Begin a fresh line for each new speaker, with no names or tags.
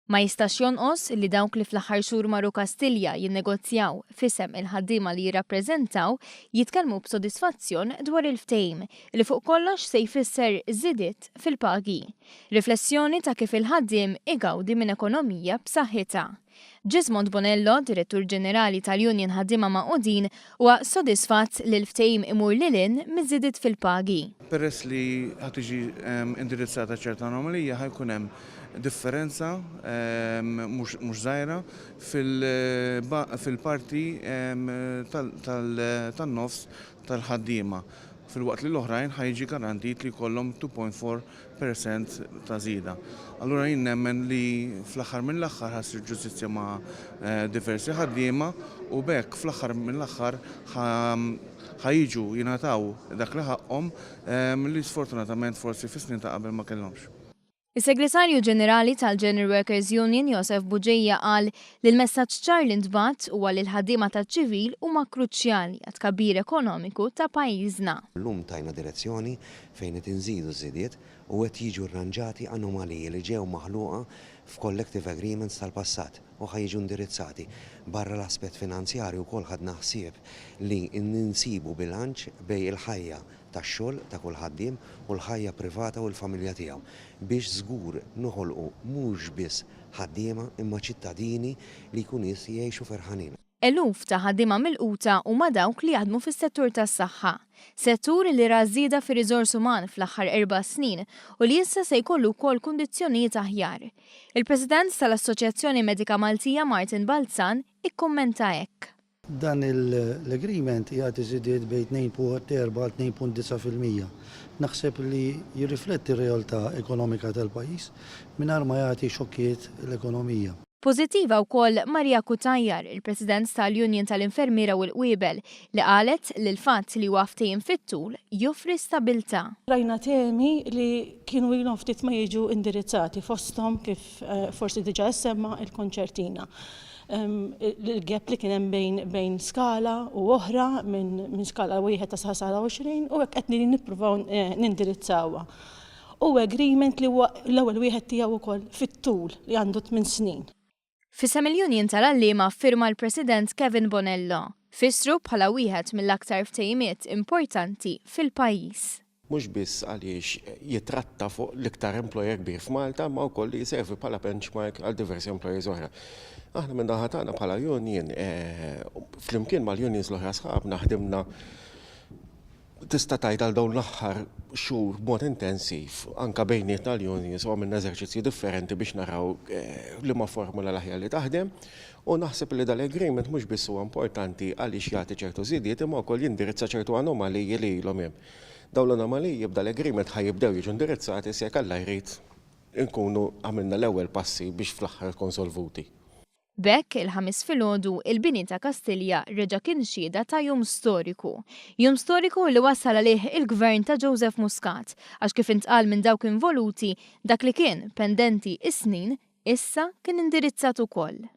Ma jistax jonqos li dawk li fl-aħħar xhur marru Kastilja jinnegozjaw f'isem il-ħaddiema li jirrappreżentaw jitkellmu b'sodisfazzjon dwar il-ftehim, li fuq kollox se jfisser żidiet fil-pagi. Riflessjoni ta' kif il-ħaddiem igawdi minn ekonomija b'saħħitha. Jesmond Bonello, Direttur Ġenerali tal-Union Ħaddiema Magħqudin, huwa sodisfatt li l-ftehim imur lil hinn miż-żidiet fil-pagi.
Peress li ħa tiġi indirizzata ċerta anomalija ħa jkun hemm differenza mhux żgħira fil-parti tan-nofs tal-ħaddiema, filwaqt li l-oħrajn ħa jiġi garantit li jkollhom 2.4 percent ta' żieda. Allura jien nemmen li fl-aħħar mill-aħħar ħa ssir ġustizzja ma' diversi ħaddiema u b'hekk fl-aħħar mill-aħħar ħa jiġu jingħataw dak li ħaqqhom li sfortunatament forsi fis-snin ta' qabel ma kellhomx.
Is-Segretarju Ġenerali tal-General Workers Union Josef Bugeja qal li l-messaġġ ċar li ntbagħat huwa li l-ħaddiema taċ-ċivil huma kruċjali għat-tkabbir ekonomiku ta' pajjiżna.
Illum tajna direzzjoni fejn qed inżidu ż-żidiet u qed jiġu rranġati anomaliji li ġew maħluqa f'collective agreements tal-passat u ħa jiġu indirizzati. Barra l-aspett finanzjarju wkoll ħadna ħsieb li nsibu bilanċ bejn il-ħajja tax-xogħol ta' kull ħaddiem u l-ħajja privata u l-familja tiegħu biex żgur noħolqu mhux biss ħaddiema imma ċittadini li jkunu jistgħu jgħixu ferħanin.
Eluf ta' ħaddiema milquta huma dawk li jaħdmu fis-settur tas-saħħa. Settur li ra żieda fir-riżors uman fl-aħħar erbgħa snin u li issa se jkollu wkoll kundizzjonijiet aħjar. Il-President tal-Assoċjazzjoni Medika Maltija Martin Balzan ikkummenta hekk.
Dan l-agreement jagħti żidiet bejn 2.4 għal 2.9%. Naħseb li jirrifletti r-realtà ekonomika tal-pajjiż mingħajr ma jagħti xokkijiet l-ekonomija.
Pożittiva wkoll Maria Cutajar, il-President tal-Union tal-Infermiera u l-Qwiebel, li qalet li l-fatt li huwa ftehim fit-tul joffri stabilità.
Rajna temi li kienu ilhom ftit ma jiġu indirizzati fosthom kif forsi diġà issemma il-konċertina. Il-gap li kien hemm bejn bejn skala u oħra minn skala wieħed ta' sa skala 20 u hekk qed nippruvaw nindirizzawha. Hu agreement li huwa l-ewwel wieħed tiegħu wkoll fit-tul li għandu tminn snin.
F'isem il-Union tal-Għalliema ffirma l-President Kevin Bonello. Fissru bħala wieħed mill-aktar ftehimiet importanti fil-pajjiż.
Mhux biss għaliex jitratta fuq l-iktar employer kbir f'Malta imma wkoll li jservi bħala benchmark għal diversi employers oħra. Aħna min-naħa tagħna bħala union, flimkien mal-unions l-oħra sħabna ħdimna tista' tgħid għal dawn l-aħħar xhur b'mod intensiv anke bejnietna l-unions u għamilna eżerċizzji differenti biex naraw liema formula l-aħjar li taħdem u naħseb li dal-agreement mhux biss huwa importanti għaliex jagħti ċertu żidiet imma wkoll jindirizza ċertu anomaliji li ilhom hemm. Dawn l-anomaliji b'dal-agreement ħa jibdew jiġu indirizzati issa jekk Alla jrid inkunu għamilna l-ewwel passi biex fl-aħħar tkun solvuti.
B'hekk, il-Ħamis filgħodu, il-bini ta' Kastilja reġa' kien xhieda ta' jum storiku. Jum storiku li wassal għalih il-Gvern ta' Joseph Muscat, għax kif intqal minn dawk involuti, dak li kien pendenti is-snin, issa kien indirizzat ukoll.